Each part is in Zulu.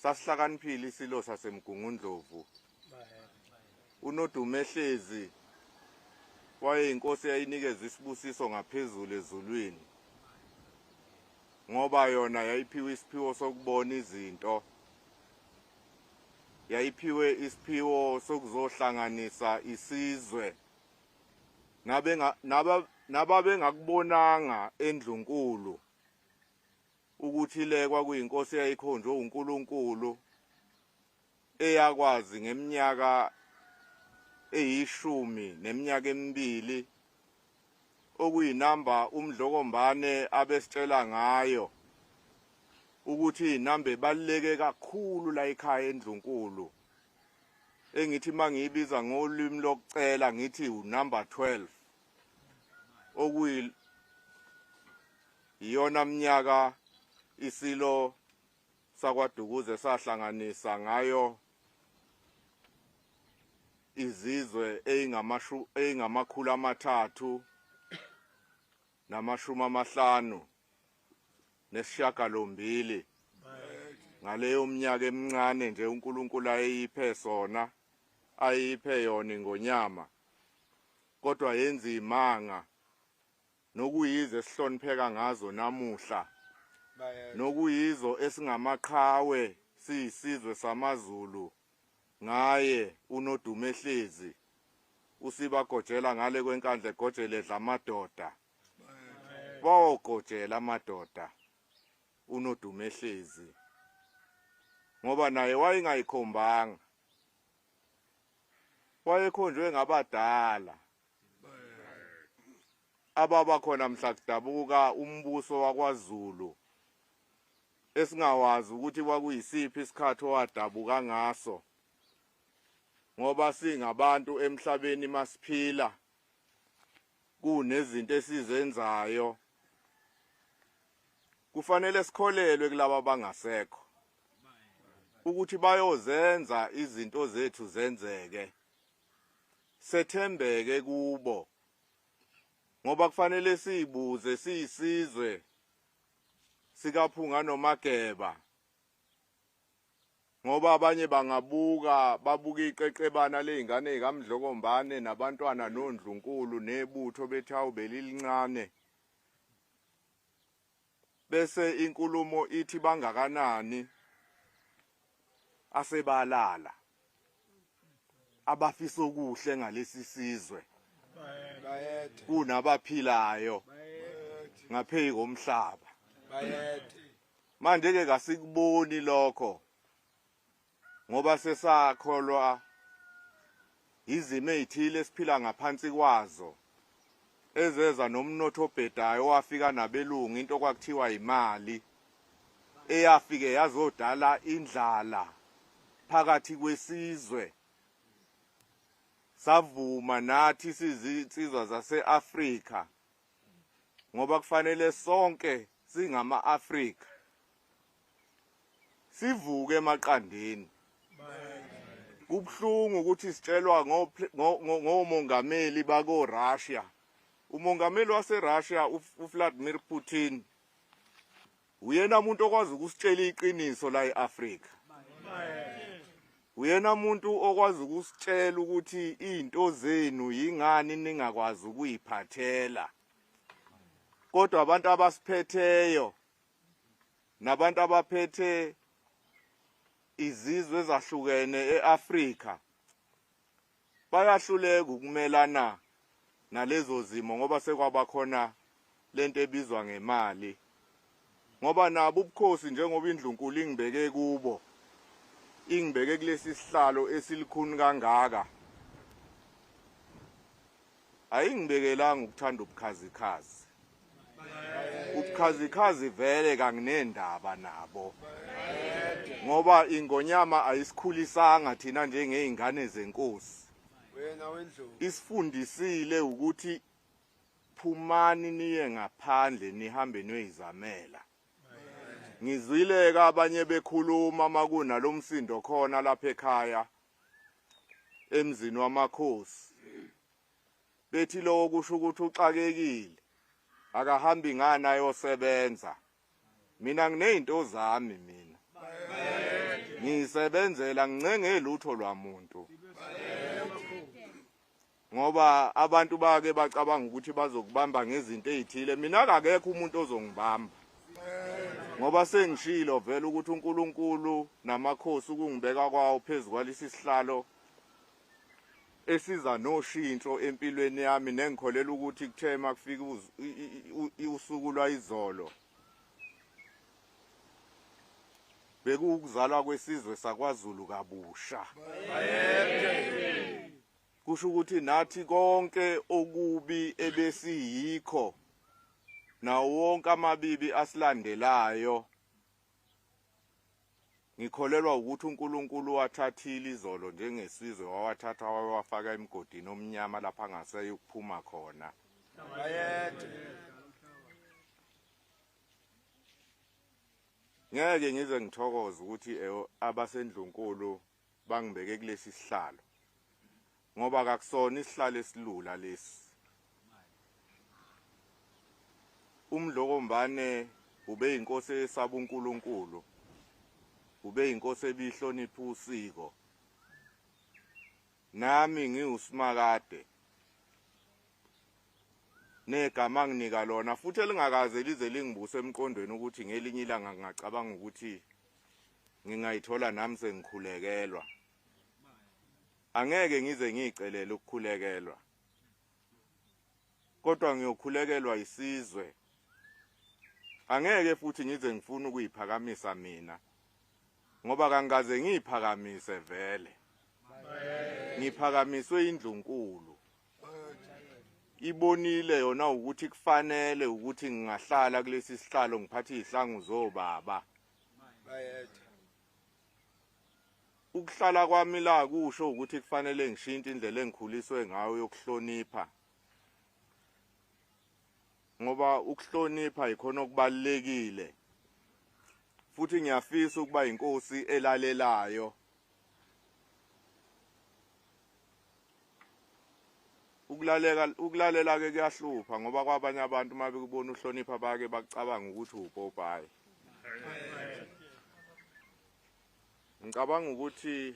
Sasihlakaniphile isilo saseMgungundlovu. UNodumehlezi wayeyinkosi eyayinikezwe isibusiso ngaphezulu ezulwini ngoba yona yayiphiwe isiphiwo sokubona izinto, yayiphiwe isiphiwo sokuzohlanganisa isizwe nababengakubonanga endlunkulu ukuthi le kwakuyinkosi eyayikhonjwe uNkulunkulu eyakwazi ngeminyaka eyishumi neminyaka emibili okuyinamba uMdlokombane abesitshela ngayo ukuthi inamba ebaluleke kakhulu la ekhaya endlunkulu engithi mangiyibiza ngolwimi lokucela ngithi unumber 12 okuyi iyona mnyaka isilo sakwaDukuze sahlanganisa ngayo izizwe eyingamakhulu amathathu namashumi amahlanu nesishiyagalombili ngaleyo minyaka emincane nje uNkulunkulu ayeyiphe sona ayiphe yona ingonyama kodwa yenza imanga nokuyizo esihlonipheka ngazo namuhla nokuyizo esingamaqhawe siyisizwe samaZulu ngaye uNodumehlezi usibagojela ngale kwenkandla egojele edla amadoda bawogojela amadoda uNodumehlezi ngoba naye wayengayikhombanga wayekhonjwe ngabadala ababa khona mhla kudabuka umbuso wakwaZulu esingawazi ukuthi kwakuyisiphi isikhathi owadabuka ngaso ngoba singabantu emhlabeni masiphila kunezinto esizenzayo kufanele sikholelwe kulaba abangasekho ukuthi bayozenza izinto zethu zenzeke sethembeke kubo ngoba kufanele siyibuze siyisizwe sikaPhunga noMageba ngoba abanye bangabuka babuka iqeqebana lezingane zikaMdlokombane nabantwana noNdlunkulu nebutho bethi hawu belilincane bese inkulumo ithi bangakanani asebalala abafisa okuhle ngalesi sizwe kunabaphilayo ngaphezu komhlaba manje ke kasikuboni lokho ngoba sesakholwa izimo ezithile esiphila ngaphansi kwazo ezeza nomnotho obhedayo owafika nabelungu into kwakuthiwa imali eyafike yazodala indlala phakathi kwesizwe savuma nathi sizinsizwa zase-Afrika ngoba kufanele sonke singama-Afrika sivuke emaqandeni kubuhlungu ukuthi sitshelwa ngomongameli bako-Russia umongameli wase-Russia uVladimir Putin uyena muntu okwazi ukusitshela iqiniso la e-Afrika uyena muntu okwazi ukusitshela ukuthi izinto zenu yingani ningakwazi ukuyiphathela kodwa abantu abasiphetheyo nabantu abaphethe izizwe ezahlukene eAfrika bayahluleka ukumelana nalezo zimo ngoba sekwaba khona lento ebizwa ngemali ngoba nabo ubukhosi njengoba indlunkulu ingibeke kubo ingibeke kulesi sihlalo esilikhuni kangaka ayingibekelanga ukuthanda ubukhazikhazi ubukhazikhazi vele kanginendaba nabo ngoba ingonyama ayisikhulisanga thina njengezingane zenkosi wena wendlovu isifundisile ukuthi phumani niye ngaphandle nihambe niyoyizamela ngizwile ke abanye bekhuluma makunalomsindo khona lapha ekhaya emzini wamakhosi bethi lowo kusho ukuthi uxakekile akahambi ngani ayosebenza mina nginezinto zami mina. Ngiyisebenzela ngincenge lutho lwamuntu. Ngoba abantu bake bacabanga ukuthi bazokubamba ngezinto ezithile, mina akekho umuntu ozongibamba. Ngoba sengishilo vele ukuthi uNkulunkulu namakhosi ukungibeka kwawo phezu kwalesi sihlalo esiza noshintsho empilweni yami, nengikholela ukuthi kuthe makufika usuku lwayizolo bekuwukuzalwa kwesizwe sakwaZulu kabusha. Kusho ukuthi nathi konke okubi ebesiyikho nawo wonke amabibi asilandelayo, ngikholelwa ukuthi uNkulunkulu wathathile izolo njengesizwe, wawathatha wawafaka emgodini omnyama lapha angaseyukuphuma khona. Ngeke ngize ngithokoze ukuthi abasendlunkulu bangibeke kulesi sihlalo, ngoba kakusona isihlalo esilula lesi. UMdlokombane ube inkosi esaba uNkulunkulu, ube inkosi ebihlonipha usiko. Nami ngiwuSimakade, negama nginika lona futhi elingakaze lize lingibuse emqondweni ukuthi ngelinye ilanga ngingacabanga ukuthi ngingayithola nami sengikhulekelwa. Angeke ngize ngiyicelele ukukhulekelwa, kodwa ngiyokhulekelwa isizwe. Angeke futhi ngize ngifune ukuyiphakamisa mina, ngoba kangikaze ngiyiphakamise vele. Ngiphakamiswe indlunkulu. Ibonile yona ukuthi kufanele ukuthi ngingahlala kulesi sihlalo ngiphathe izihlangu zobaba. Ukuhlala kwami la kusho ukuthi kufanele ngishintshe indlela engikhuliswe ngayo yokuhlonipha, ngoba ukuhlonipha yikhona okubalulekile. Futhi ngiyafisa ukuba inkosi elalelayo. Ukulalela ke kuyahlupha, ngoba kwabanye abantu uma bekubona uhlonipha bake bakucabanga ukuthi upopayi. Ngicabanga ukuthi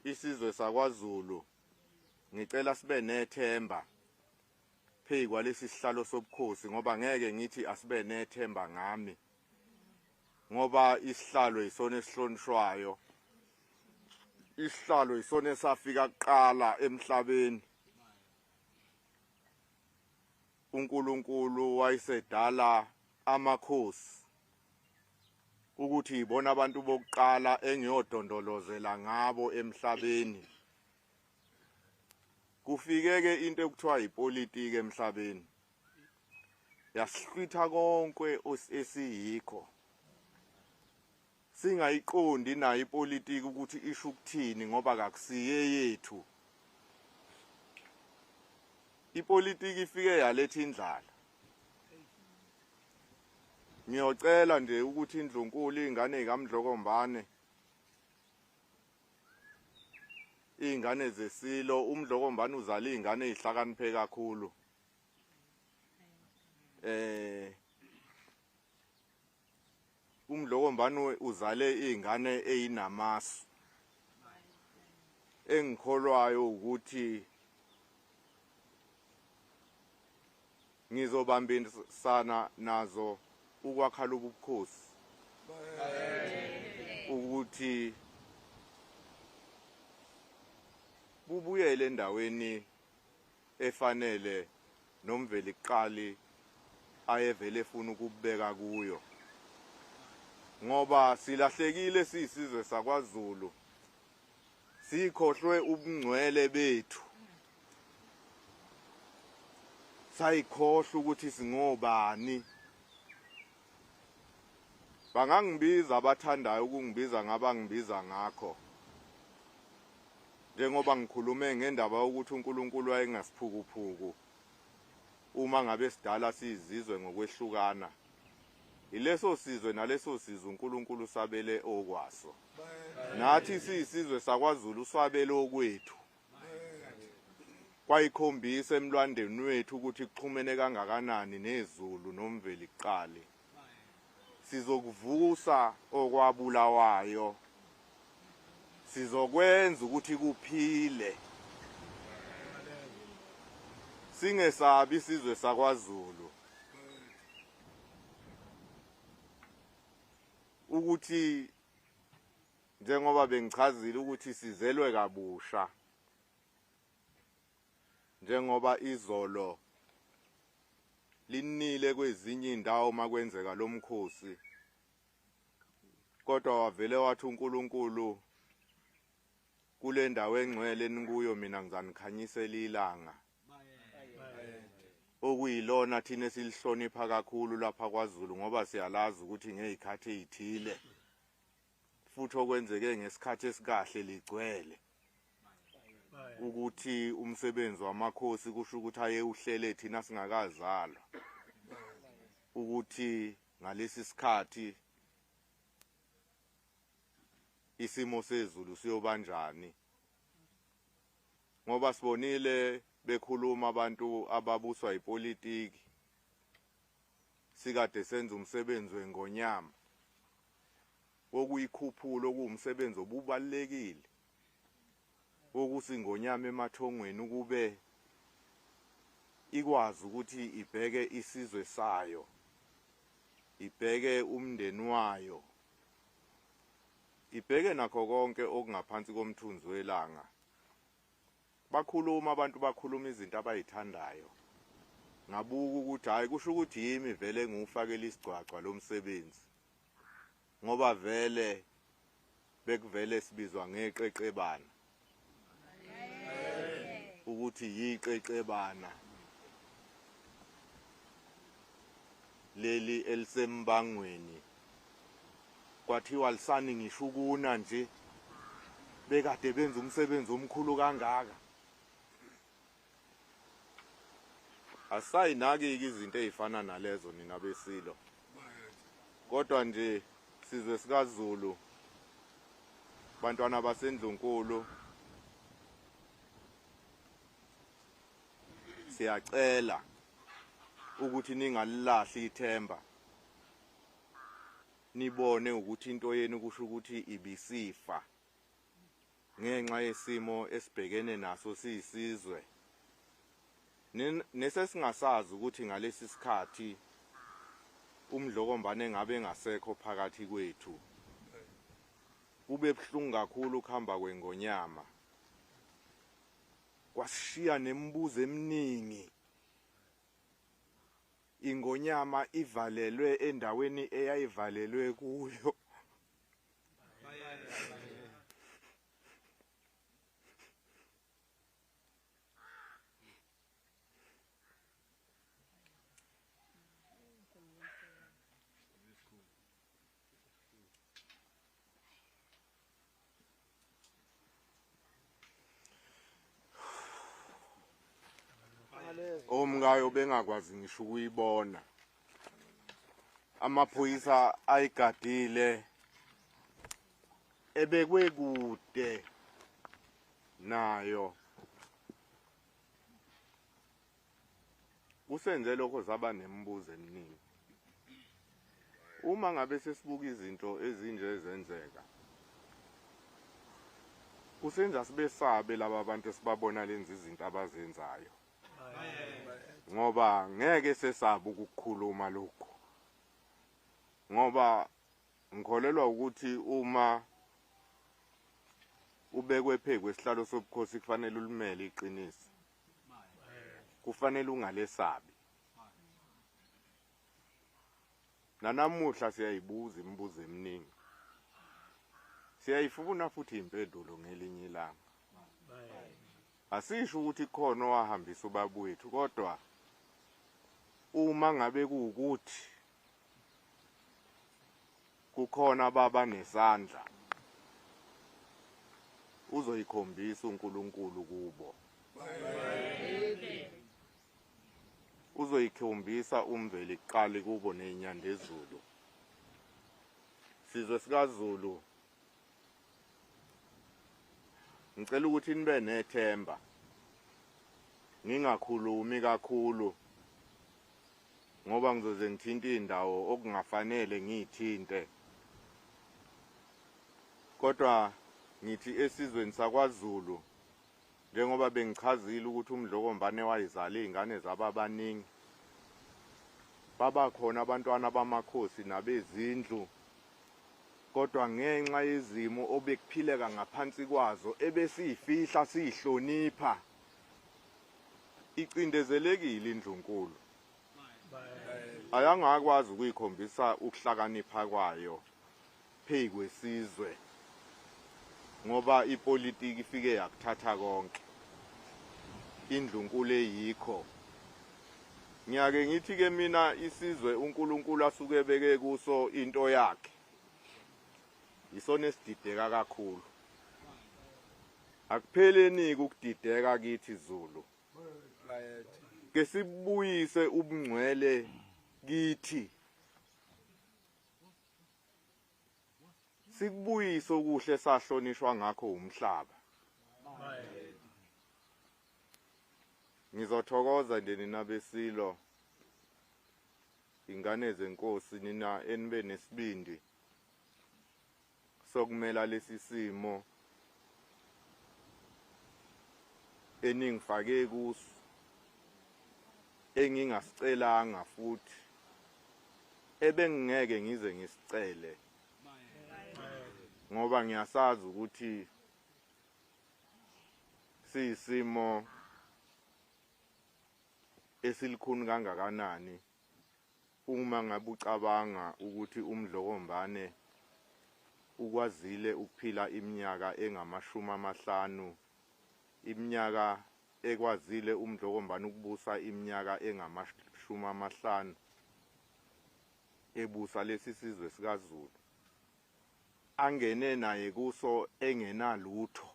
isizwe sakwaZulu ngicela sibe nethemba phezu kwalesi sihlalo sobukhosi, ngoba ngeke ngithi asibe nethemba ngami, ngoba isihlalo isona esihlonishwayo, isihlalo isona esafika kuqala emhlabeni. uNkulunkulu wayesedala amakhosi ukuthi ibona abantu bokuqala engiyodondolozela ngabo emhlabeni. Kufikeke into ekuthiwa ipolitiki emhlabeni, yasihlwitha konke esiyikho, singayiqondi nayo ipolitiki ukuthi isho ukuthini, ngoba kakusiye yethu. Ipolitiki ifike yaletha indlala. Ngiyocela nje ukuthi indlunkulu, izingane zikaMdlokombane, izingane zesilo, uMdlokombane uzala izingane ezihlakaniphe kakhulu. uMdlokombane uzale izingane ezinamasu, engikholwayo ukuthi ngizobambisana nazo ukwakha lobu bukhosi, ukuthi bubuyele endaweni efanele nomveli kuqali ayevele efuna ukubeka kuyo, ngoba silahlekile siyisizwe sakwaZulu, sikhohlwe ubungcwele bethu, sayikhohlwa ukuthi singobani. Bangangibiza abathandayo ukungibiza ngabangibiza ngakho, njengoba ngikhulume ngendaba yokuthi uNkulunkulu wayengasiphukuphuku uma ngabe sidala sizizwe ngokwehlukana. Ileso sizwe naleso sizwe uNkulunkulu sabele okwaso. Nathi siyisizwe sakwaZulu swabele okwethu. Kwayikhombisa emlwandeni wethu ukuthi kuxhumene kangakanani nezulu nomveli kuqali. Sizokuvusa okwabulawayo. Sizokwenza ukuthi kuphile. Singesabi isizwe sakwaZulu. Ukuthi njengoba bengichazile ukuthi sizelwe kabusha njengoba izolo linile kwezinye indawo makwenzeka lomkhosi, kodwa wavele wathi uNkulunkulu kule ndawo engcwele enikuyo mina ngizanikhanyisela ilanga, okuyilona thina esilihlonipha kakhulu lapha kwaZulu, ngoba siyalazi ukuthi ngezikhathi ezithile futhi okwenzeke ngesikhathi esikahle ligcwele ukuthi umsebenzi wamakhosi kusho ukuthi ayewuhlele thina singakazalwa, ukuthi ngalesi sikhathi isimo sezulu siyobanjani, ngoba sibonile bekhuluma abantu ababuswa ipolitiki sikade senza umsebenzi wengonyama wokuyikhuphula, okuwumsebenzi obubalekile wokusingonyama emathongweni ukube ikwazi ukuthi ibheke isizwe sayo, ibheke umndeni wayo, ibheke nakho konke okungaphansi komthunzi welanga. Bakhuluma abantu, bakhuluma izinto abayithandayo. Ngabuka ukuthi hayi, kusho ukuthi yimi vele ngiwufakela isigcwagcwa lomsebenzi, ngoba vele bekuvele sibizwa ngeqeqebana, ukuthi yiqeqebana leli elisembangweni. Kwathiwa lisani ngisho ukuna nje, bekade benza umsebenzi omkhulu kangaka. Asayinaki-ke izinto ey'fana nalezo nina besilo, kodwa nje sizwe sikaZulu, bantwana basendlunkulu, siyacela ukuthi ningalilahli ithemba, nibone ukuthi into yenu kusho ukuthi ibisifa ngenxa yesimo esibhekene naso siyisizwe, nesesingasazi ukuthi ngalesi sikhathi uMdlokombane ngabe engasekho phakathi kwethu. Kube buhlungu kakhulu ukuhamba kwengonyama, kwasishiya nemibuzo eminingi. Ingonyama ivalelwe endaweni eyayivalelwe kuyo. Omkayo bengakwazi ngisho ukuyibona. Amaphoyisa ayigadile, ebekwe kude nayo. Kusenze lokho zaba nemibuzo eminingi. Uma ngabe sesibuka izinto ezinje ezenzeka, kusenza sibesabe laba bantu esibabona lenza izinto abazenzayo, ngoba ngeke sesabe ukukhuluma lokhu, ngoba ngikholelwa ukuthi uma ubekwe phezu kwesihlalo sobukhosi kufanele ulimele iqiniso, kufanele ungalesabi. Nanamuhla siyayibuza imibuzo eminingi, siyayifuna futhi impendulo ngelinye ilanga. Asisho ukuthi khona owahambisa ubaba wethu, kodwa uma ngabe kuwukuthi kukhona baba nesandla, uzoyikhombisa uNkulunkulu kubo, uzoyikhombisa umveli kuqala kubo nezinyandezulu. Sizwe sikaZulu, ngicela ukuthi nibe nethemba, ngingakhulumi kakhulu ngoba ngizoze ngithinte indawo okungafanele ngiyithinte, kodwa Ngithi esizweni sakwaZulu, njengoba bengichazile ukuthi uMdlokombane wayezala izingane zababaningi, babakhona abantwana bamakhosi nabezindlu, kodwa ngenxa yezimo obekuphileka ngaphansi kwazo ebesiyifihla siyihlonipha, icindezelekile indlunkulu. Ayangakwazi ukuyikhombisa ukuhlakanipha kwayo phezu kwesizwe, ngoba ipolitiki ifike yakuthatha konke. Indlunkulu eyikho. Ngiyake ngithi ke mina isizwe uNkulunkulu asuke ebeke kuso into yakhe, isona esidideka kakhulu. Akupheleni ukudideka kithi Zulu. Ke sibuyise ubungcwele kithi. Sikubuyise okuhle sahlonishwa ngakho umhlaba. Ngizothokoza nje nina besilo, ingane zenkosi, nina enibe nesibindi sokumela lesi simo eningifake kuso, engingasicelanga futhi ebengingeke ngize ngisicele, ngoba ngiyasazi ukuthi siyisimo esilikhuni kangakanani uma ngabe ucabanga ukuthi uMdlokombane ukwazile ukuphila iminyaka engama-50, iminyaka ekwazile uMdlokombane ukubusa iminyaka engama-50 ebusa lesi sizwe sikaZulu, angene naye kuso engenalutho.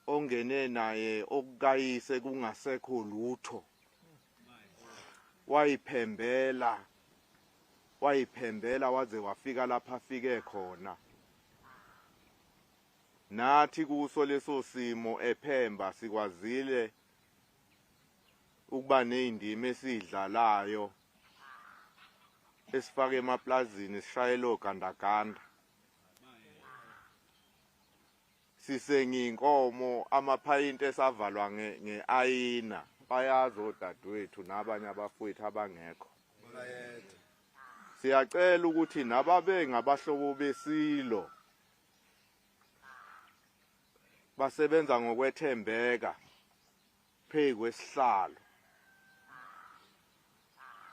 Ongene naye okukayise kungasekho lutho, wayiphembela, wayiphembela waze wafika lapha afike khona. Nathi kuso leso simo ephemba sikwazile ukuba nezindima esidlalayo, esifake emaplazini, sishayele ogandaganda, sisenginkomo, amaphayinti esavalwa ngeayina. Bayazi odadewethu nabanye abafowethu abangekho. Siyacela ukuthi nababe ngabahlobo besilo basebenza ngokwethembeka phezu kwesihlalo.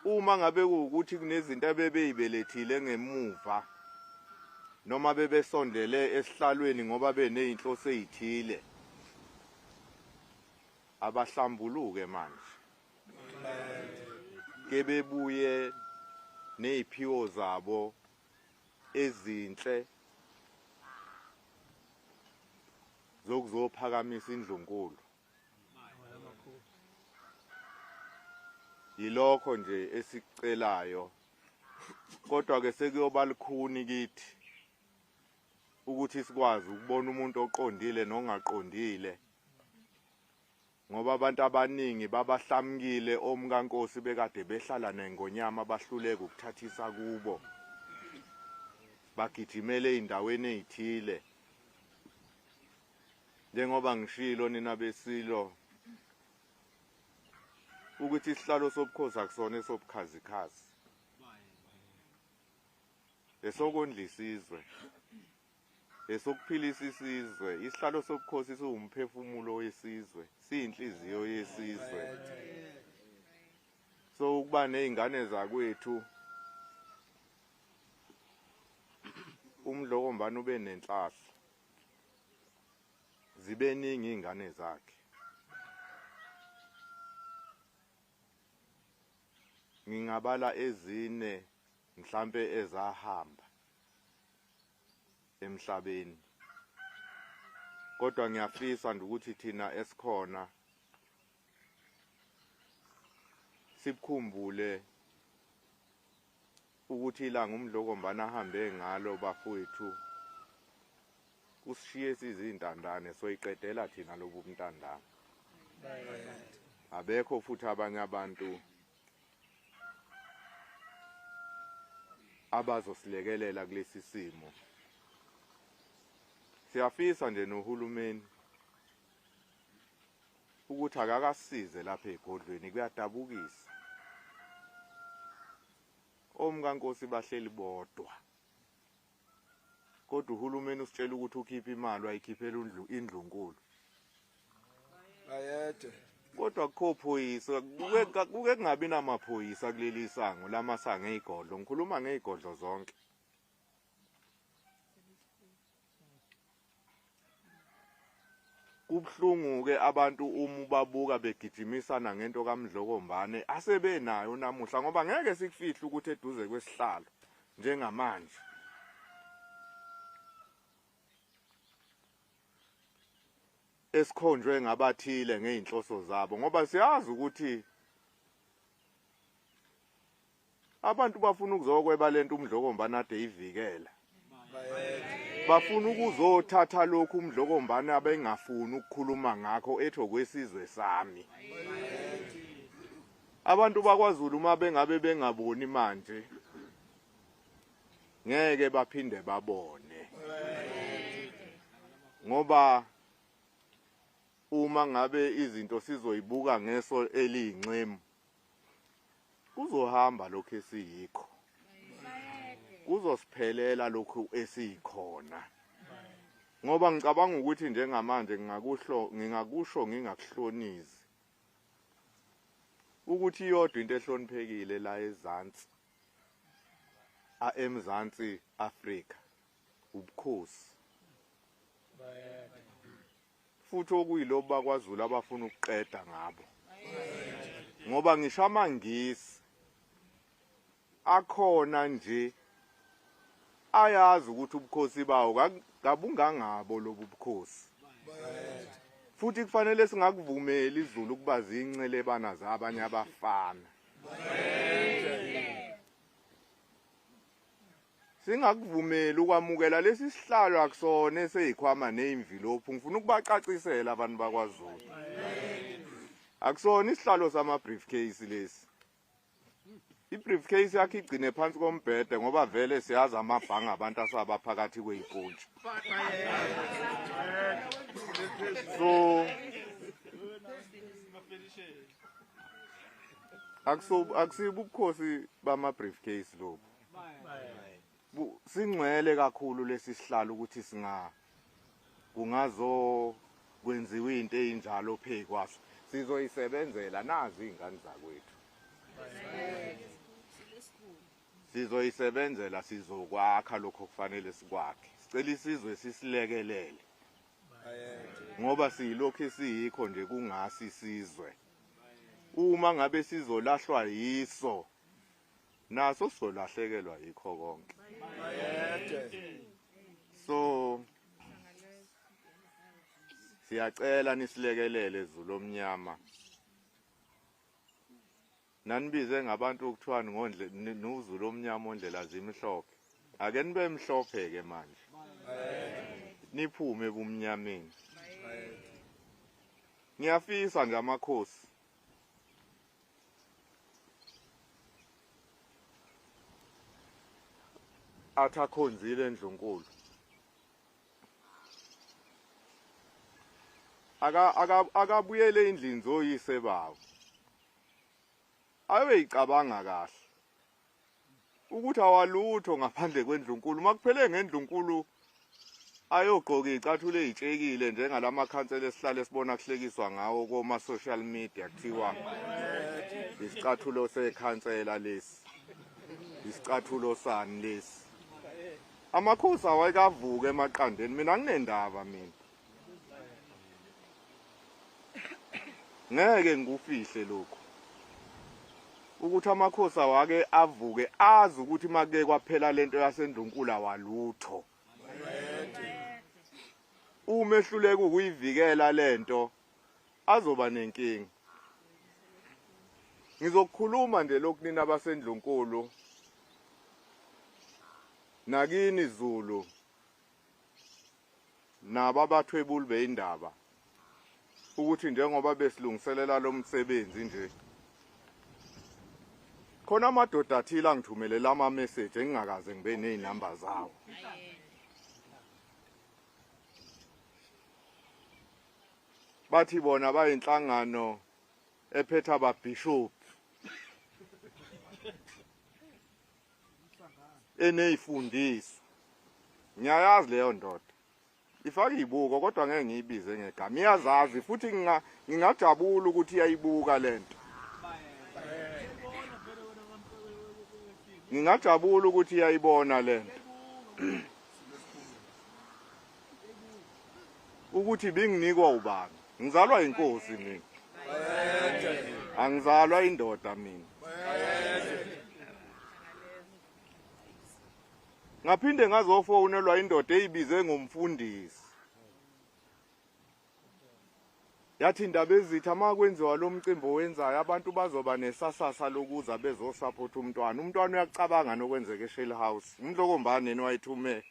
Uma ngabe kuwukuthi kunezinto abebeyibelethile ngemuva noma bebesondele esihlalweni ngoba beneyinhloso ezithile, abahlambuluke manje, ke bebuye neziphiwo zabo ezinhle zokuzophakamisa indlunkulu. Yilokho nje esikucelayo, kodwa ke sekuyoba lukhuni kithi ukuthi sikwazi ukubona umuntu oqondile nongaqondile, ngoba abantu abaningi babahlamukile omkankosi bekade behlala nengonyama, bahluleka ukuthathisa kubo, bagijimele ey'ndaweni ey'thile. Njengoba ngishilo nina besilo ukuthi isihlalo sobukhosi akusona esobukhazikhazi, esokondla isizwe, esokuphilisa isizwe. Isihlalo sobukhosi siwumphefumulo wesizwe, siyinhliziyo yesizwe. So ukuba nezingane zakwethu, uMdlokombane ube nenhlahla, zibeningi izingane zakhe. Ngingabala ezine mhlambe ezahamba emhlabeni, kodwa ngiyafisa ukuthi thina esikhona sibukhumbule ukuthi ilanga uMdlokombane ahambe ngalo bafowethu usishiye sizintandane, soyiqedela thina lobu buntandane. Abekho futhi abanye abantu Abazosilekelela kulesi simo. Siyafisa nje nohulumeni ukuthi akakasize lapha egodlweni, kuyadabukisa. Omkankosi bahleli bodwa, kodwa uhulumeni usitshela ukuthi ukhipha imali wayikhiphela indlunkulu. Bayede. Kodwa akukho phoyisa, kuke kungabi namaphoyisa kuleli sango lamasango ezigodlo. Ngikhuluma ngezigodlo zonke. Kubuhlungu ke abantu uma ubabuka begijimisana ngento kaMdlokombane asebenayo namuhla, ngoba ngeke sikufihle ukuthi eduze kwesihlalo njengamanje esikhonjwe ngabathile ngeyinhloso zabo, ngoba siyazi ukuthi abantu bafuna ukuzokweba lento uMdlokombane ade ivikela. Bafuna ukuzothatha lokhu uMdlokombane abengafuni ukukhuluma ngakho, ethi okwesizwe sami. Abantu bakwaZulu uma bengabe bengaboni manje ngeke baphinde babone, ngoba uma ngabe izinto sizoyibuka ngeso eliyinxemu kuzohamba lokho esiyikho, kuzosiphelela lokhu esiyikhona. Ngoba ngicabanga ukuthi njengamanje ngingakusho ngingakuhlonizi ukuthi iyodwa into ehloniphekile la eZansi, eMzansi Afrika, ubukhosi. Futhi okuyilobo bakwaZulu abafuna ukuqeda ngabo, ngoba ngisho amaNgisi akhona nje ayazi ukuthi ubukhosi bawo kabungangabo lobu bukhosi. Futhi kufanele singakuvumeli iZulu ukuba zincelebana zabanye abafana. Singakuvumeli ukwamukela lesi sihlalo, akusona eseyikhwama nezimvilophu. Ngifuna ukubacacisela abantu bakwaZulu, akusona isihlalo sama briefcase lesi. I-briefcase yakhe igcine phansi kombhede, ngoba vele siyazi amabhange abantu asaba phakathi kweyipontshi. So akusibo ubukhosi bama briefcase lobu. Singcwele kakhulu lesi sihlalo ukuthi singa kungazo kwenziwa into eyinjalo phe kwaso. Sizoyisebenzela nazi izingane zakwethu, sizoyisebenzela, sizokwakha lokho kufanele sikwakhe. Sicela isizwe sisilekelele, ngoba siyilokhu esiyikho nje kungasi isizwe. Uma ngabe sizolahlwa yiso, naso sizolahlekelwa yikho konke. So siyacela nisilekelele Zulu omnyama. Nanibize ngabantu okuthiwa ngondle noZulu omnyama ondlela zimhlophe. Ake nibe mhlophe ke manje, niphume ebumnyameni. Ngiyafisa nje amakhosi athi akhonzile endlunkulu akabuyele endlini zoyise bawo, ayoyicabanga kahle ukuthi awalutho ngaphandle kwendlunkulu. Makuphele ngendlunkulu ayogqoka iy'cathulo ey'tshekile njengalamakhansela esihlale sibona kuhlekiswa ngawo koma-social media, kuthiwa isicathulo sekhansela lesi, isicathulo sani lesi. Amakhosi awayekavuka emaqandeni. Mina nginendaba, mina ngeke ngikufihle lokhu, ukuthi amakhosi awake avuke azi ukuthi make kwaphela lento yasendlunkulu awalutho. Uma ehluleka ukuyivikela lento azoba nenkinga. Ngizokukhuluma nje lokhu nina abasendlunkulu nakini Zulu nabo abathwebuli beyindaba, ukuthi njengoba besilungiselela lo msebenzi nje Khona amadoda athile angithumelela ama message engingakaze ngibe nezinamba zawo. Bathi bona bayinhlangano ephethe ababishop eneyifundiso. Ngiyayazi leyo ndoda. Ifaka izibuko kodwa ngeke ngiyibize ngegama. Iyazazi futhi ngingajabula ukuthi iyayibuka lento. Ngingajabula ukuthi iyayibona lento. Ukuthi binginikwa ubani? Ngizalwa inkosi mina. Angizalwa indoda mina. Ngaphinde ngazofonelwa indoda eyibize ngomfundisi. Yathi indaba ezitha uma kwenziwa lo mcimbi owenzayo abantu bazoba nesasasa lokuza bezosupport umntwana. Umntwana uyacabanga nokwenzeka eShell House. Umdlokombane yena wayethume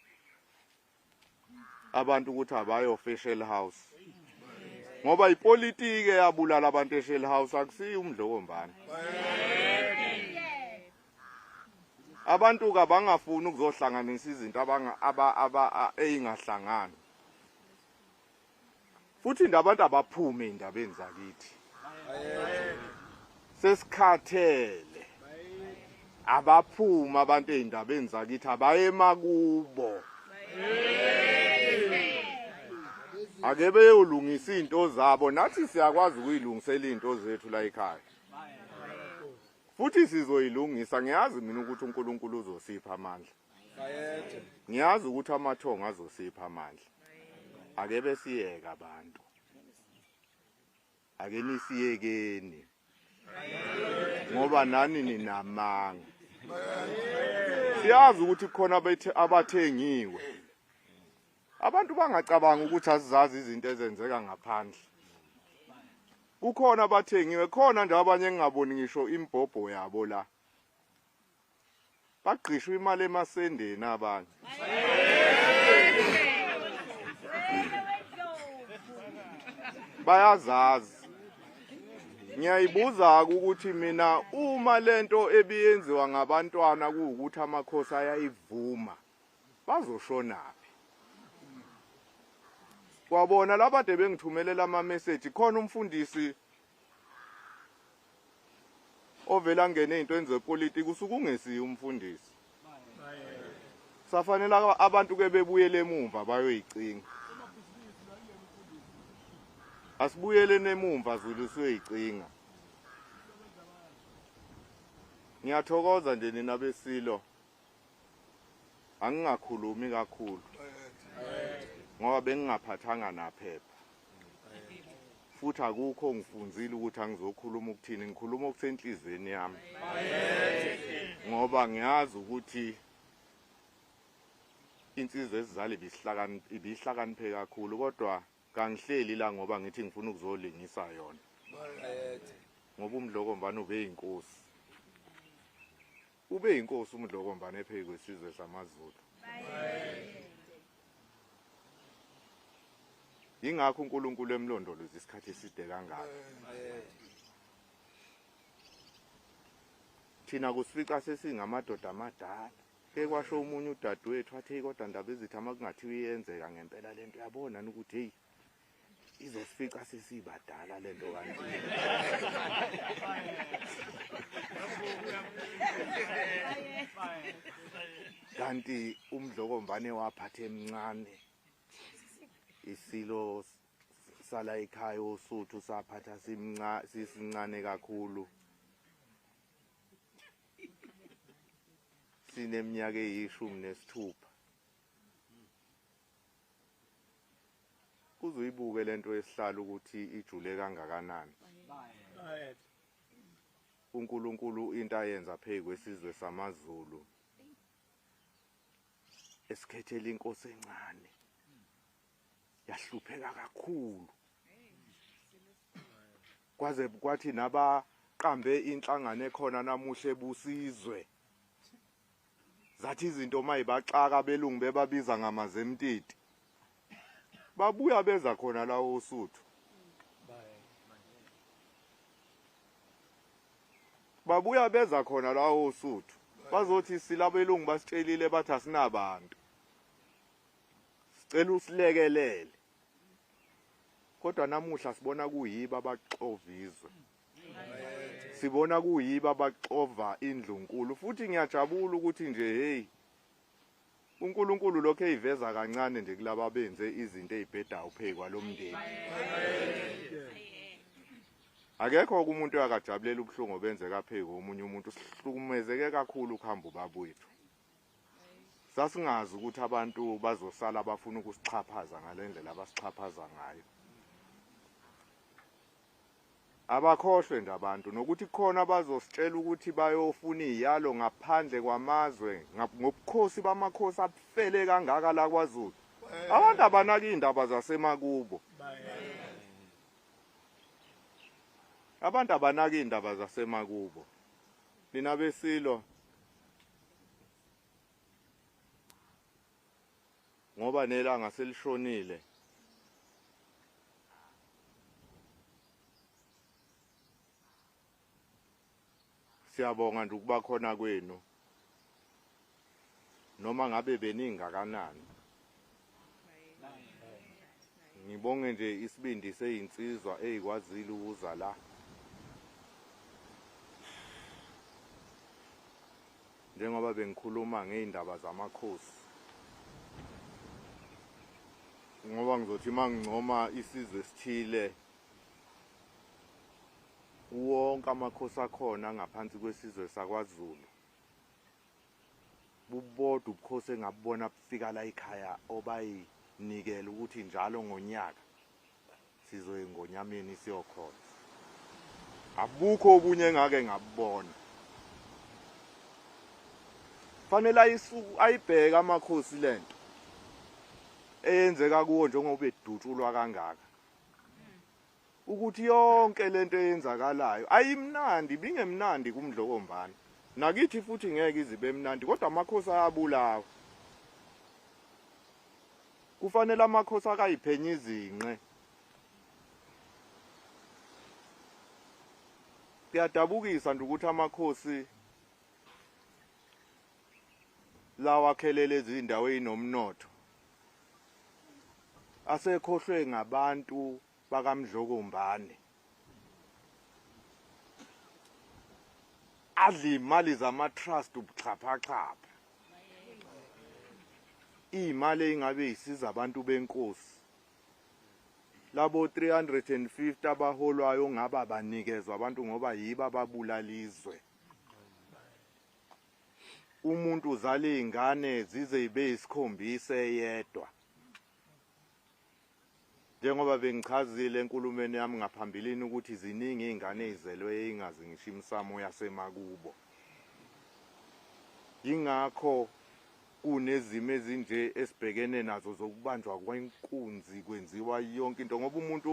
abantu ukuthi abayofa eShell House. Ngoba ipolitiki eyabulala abantu eShell House akusiyo umdlokombane. Abantu kabangafuni ukuzohlanganisa izinto abanga aba aba eyingahlangani. Futhi nje abantu abaphume indabeni zakithi. Sesikhathele. Abaphuma abantu ezindabeni zakithi abayema kubo. Ake beyolungisa izinto zabo nathi siyakwazi ukuyilungisela izinto zethu la ekhaya. Futhi sizoyilungisa ngiyazi mina ukuthi uNkulunkulu uzosipha amandla. Ngiyazi ukuthi amathongo azosipha amandla. Ake besiyeka abantu. Ake nisiyekeni. Ngoba nani ninamanga. Siyazi ukuthi khona abathengiwe. Abantu bangacabanga ukuthi asizazi izinto ezenzeka ngaphandle. Kukhona abathengiwe khona nje abanye engingaboni ngisho imbhobho yabo la. Bagqishwa imali emasendeni abanye. Bayazazi. Ngiyayibuza ukuthi mina uma lento ebiyenziwa ngabantwana kuwukuthi amakhosi ayayivuma bazoshonaphi? Kwabona labade bengithumelela ama message khona umfundisi ovela ngene ezintweni zepolitiki usuke ungesiye umfundisi. Safanele abantu ke bebuyele emumva bayoyicinga. Asibuyele nemumva Zulu siyoyicinga. Ngiyathokoza nje nina besilo. Angingakhulumi kakhulu ngoba bengingaphathanga naphepha. Futhi akukho ngifunzile ukuthi angizokhuluma ukuthini, ngikhuluma okusenhlizweni yami. Ngoba ngiyazi ukuthi insizwa esizala ibihlakaniphe kakhulu kodwa kangihleli la ngoba ngithi ngifuna ukuzolingisa yona. Ngoba uMdlokombane ubeyinkosi. Ube yinkosi uMdlokombane ephezu kwesizwe samaZulu. Yingakho uNkulunkulu emlondoloza isikhathi eside kangaka. Thina kusifica sesingamadoda amadala. Ke kwasho omunye udadewethu athi hey kodwa ndaba ezithi uma kungathiwa iyenzeka ngempela lento yabona ukuthi hey izosifica sesibadala lento kanti. Kanti uMdlokombane waphatha emncane isilo sala ekhaya oSuthu saphatha sisincane kakhulu. Sineminyaka eyishumi nesithupha. Uzoyibuke lento yesihlalo ukuthi ijule kangakanani. uNkulunkulu into ayenza phezu kwesizwe samaZulu esikhethela inkosi encane yahlupheka kakhulu kwaze kwathi nabaqambe inhlangano ekhona namuhla ebusizwe zathi izinto mayibaxaka abelungu bebabiza ngamazemtiti babuya beza khona la oSuthu. Babuya beza khona la oSuthu. Bazothi silabelungu basitshelile bathi asinabantu. Sicela usilekelele. Kodwa namuhla sibona kuyiba abaxova izwe. Sibona kuyiba abaxova indlunkulu futhi ngiyajabula ukuthi nje hey uNkulunkulu lokho eyiveza kancane nje kulaba benze izinto ezibhedayo phekwa lomndeni. Akekho umuntu oyakajabulela ubuhlungu obenzeka pheko omunye umuntu sihlukumezeke kakhulu ukuhamba ubabwethu. Sasingazi ukuthi abantu bazosala bafuna ukusixhaphaza ngalendlela abasixhaphaza ngayo. Abakhohlwe nje abantu nokuthi khona bazositshela ukuthi bayofuna iziyalo ngaphandle kwamazwe ngobukhosi bamakhosi abufele kangaka la kwaZulu. Abantu abanaki indaba zasemakubo. Abantu abanaki indaba zasemakubo. Nina besilo ngoba nelanga selishonile. Siyabonga nje ukuba khona kwenu. Noma ngabe beningakanani. Ngibonge nje isibindi seyinsizwa eyikwazile ukuza la. Njengoba bengikhuluma ngeindaba zamakhosi. Ngoba ngizothi mangincoma isizwe esithile wonke amakhosi akhona ngaphansi kwesizwe sakwaZulu. Bubodwa ubukhosi engabubona bufika la ekhaya obayinikela ukuthi njalo ngonyaka sizoya engonyameni siyokhonza. Abukho obunye engake ngabubona. Fanele ayibheke amakhosi lento eyenzeka kuwo njengoba edutshulwa kangaka. Ukuthi yonke lento eyenzakalayo ayimnandi, ibingemnandi kuMdlokombane. Nakithi futhi ngeke izibe mnandi kodwa amakhosi ayabulawa. Kufanele amakhosi akayiphenye izinqe. Kuyadabukisa nje ukuthi amakhosi lawa akhelele izindawo ezinomnotho asekhohlwe ngabantu bakaMdlokombane. Adla imali zama-trust ubuxhaphaxhapha. Iy'mali ey'ngabe y'siza abantu benkosi. Labo 350 abaholwayo ngaba banikezwa abantu ngoba yibo ababulala izwe. Umuntu uzala iy'ngane zize zibe yisikhombisa eyedwa. Njengoba bengichazile enkulumeni yami ngaphambilini ukuthi ziningi iy'ngane ey'zelwe ey'ngazi ngisho imisamo yasemakubo. Yingakho kunezimo ezinje esibhekene nazo zokubanjwa kwenkunzi kwenziwa yonke into ngoba umuntu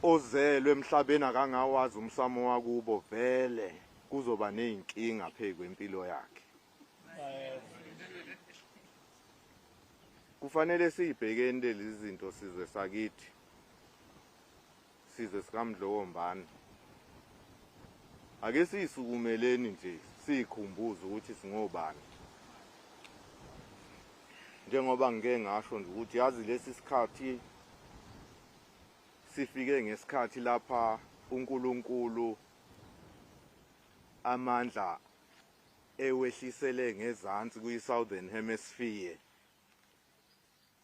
ozelwe emhlabeni akangawazi umsamo wakubo vele kuzoba nezinkinga phezu kwempilo yakhe. Kufanele siyibhekeni lezi zinto sizwe sakithi. Sizwe sikaMdlokombane. Ake siyisukumeleni nje siyikhumbuze ukuthi singobani. Njengoba ngike ngasho nje ukuthi yazi lesi sikhathi sifike ngesikhathi lapha uNkulunkulu amandla ewehlisele ngezansi kwi-Southern Hemisphere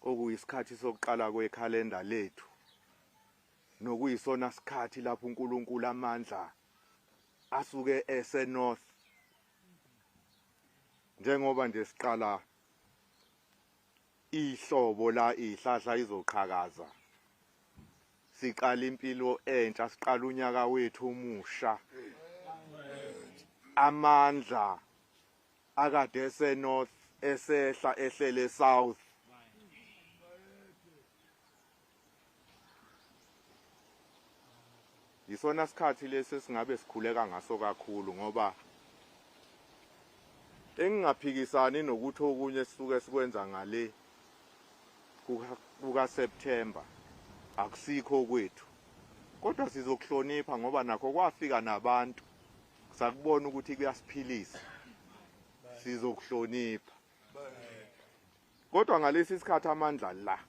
okuyisikhathi sokuqala kwekhalenda lethu nokuyisona sikhathi lapho uNkulunkulu amandla asuke ese north njengoba nje siqala ihlobo la ihlahla izoqhakaza siqala impilo entsha siqala unyaka wethu omusha amandla akade ese north esehla ehlele south Yisona sikhathi lesi esingabe sikhuleka ngaso kakhulu ngoba engingaphikisani nokuthi okunye sisuke sikwenza ngale kuka September akusikho kwethu. Kodwa sizokuhlonipha ngoba nakho kwafika nabantu sakubona ukuthi kuyasiphilisa, sizokuhlonipha. Kodwa ngalesi sikhathi amandla la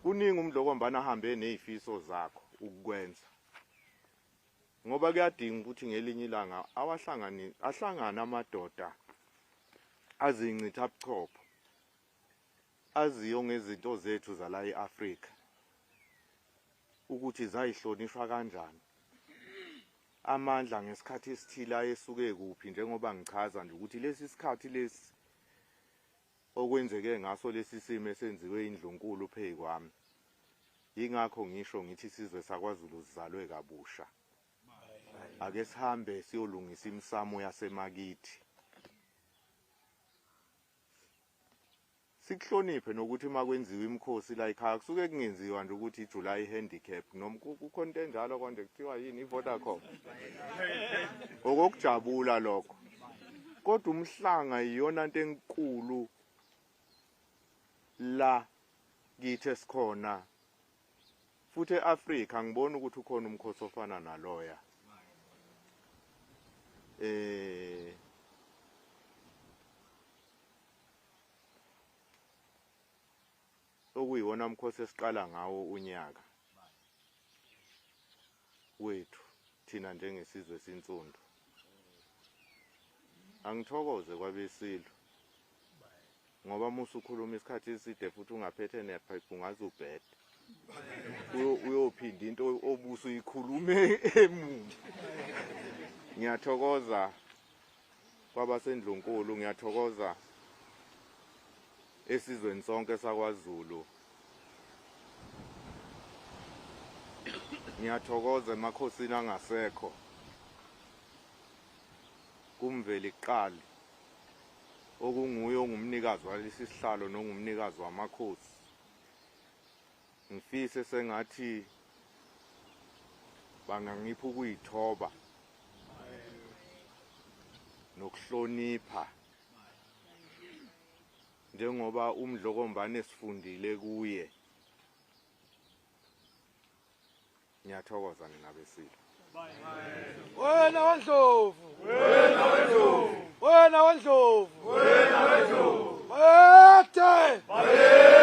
kuningi uMdlokombane ahambe nezifiso zakho ukukwenza, ngoba kuyadinga ukuthi ngelinye ilanga awahlangani ahlangane amadoda azincitha buchopho aziyo ngezinto zethu zala eAfrika ukuthi zayihlonishwa kanjani amandla ngesikhathi esithile ayesuke kuphi, njengoba ngichaza nje ukuthi lesi sikhathi lesi okwenzeke ngaso lesi simo esenziwe indlunkulu phezu kwami. Yingakho ngisho ngithi isizwe sakwaZulu sizalwe kabusha. Ake sihambe siyolungisa imisamo yasemakithi, sikuhloniphe nokuthi uma kwenziwa imikhosi la ekhaya kusuke kungenziwa nje ukuthi iJuly handicap noma kukhona into enjalo konje kuthiwa yini iVodacom, okokujabula lokho. Kodwa umhlanga iyona into enkulu la kithi esikhona, futhi eAfrika ngibona ukuthi ukhona umkhosi ofana naloya. Okuyiwona mkhosi esiqala ngawo unyaka wethu thina njengesizwe sinsundu. Angithokoze kwabesilo ngoba musukhuluma isikhathi eside futhi ungaphethe nephepha ungaze ubhede, uyophinda into obuso uyikhulume emuva. Ngiyathokoza kwabasendlunkulu, ngiyathokoza esizweni sonke sakwaZulu, ngiyathokoza emakhosini angasekho, kumveli kuqali okunguye ongumnikazi walesi sihlalo nongumnikazi wamakhosi. Ngifise sengathi bangangipha ukuyithoba nokuhlonipha njengoba uMdlokombane sifundile kuye. Ngiyathokoza nina besilo. Wena waNdlovu, wena waNdlovu, wena waNdlovu, wena waNdlovu, bayethe, bayethe.